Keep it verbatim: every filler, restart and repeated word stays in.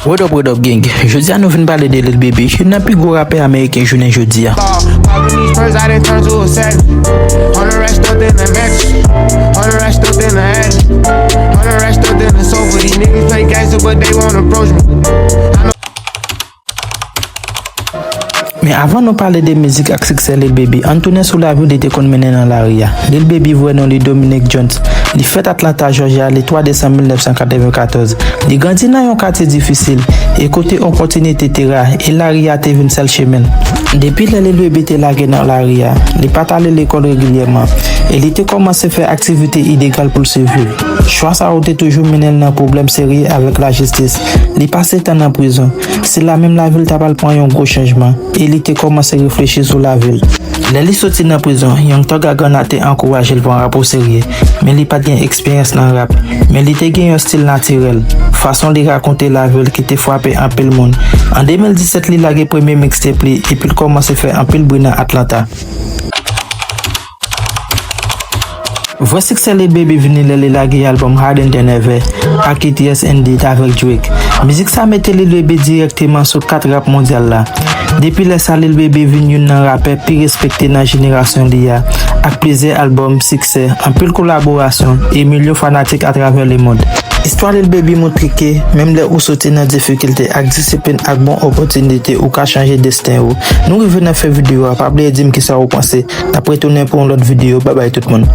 What up, what up, gang? Jodi a nou vin pale de Lil Baby, youn nan pi gwo rapè ameriken jounen jodi a. Popping these perks, I done turn to a savage. Hundred racks stuffed in the mattress. Hundred racks stuffed in the attic. Hundred racks stuffed in the sofa. These niggas play gangster, but they won't approach me. I know Men avan nou pale de mizik ak siksè Lil Baby, ann tounen sou lavi li te konn mennen nan lari a. Lil Baby vrè non li Dominique Jones. Li fèt Atlanta, Georgia, le twa desanm mil nèf san katrevenkatòz. Li grandi nan yon katye difisil, e kote opòtinite te ra, e lari a te vin sèl chemen l. Depi lè Lil Baby te lage nan lari a, li pa t ale lekòl regilyèman, e li te kòmanse fè aktivite ilegal pou l siviv. Chwa sa yo te toujou mennen l nan pwoblèm serye avèk lajistis. Li pase tan nan prizon. Se la menm lavi l ta pral pran yon gwo chanjman, e li te kòmanse reflechi sou lavi l. Lè li soti nan prizon, Young Thug ak Gunna te ankouraje l pran rap o serye, men li pa t gen eksperyans nan rap. Men li te gen yon stil natirèl. Fason li rakonte lavi l ki te frape anpil moun. An de mil disèt, li lage premye mixtape li, epi l kòmanse fè anpil bri nan Atlanta. Vrè siksè Lil Baby vini lè li lage albòm Harder Than Ever ak It Yes Indeed avèk Drake. Mizik sa mete Lil Baby dirèkteman sou kat rap mondyal la. Depi lè sa, Lil Baby vin youn nan rapè pi respekte nan jenerasyon li a, ak plizyè albòm siksè, anpil kolaborasyon, e milyon fanatik atravè lemond. Istwa Lil Baby montre ke, menm lè ou soti nan difikilte ak disiplin ak bon opòtinite, ou ka chanje desten ou. Nou rive nan fen videyo a, pa bliye di m kisa ou panse. N ap retounen pou yon lòt videyo. Babay tout moun.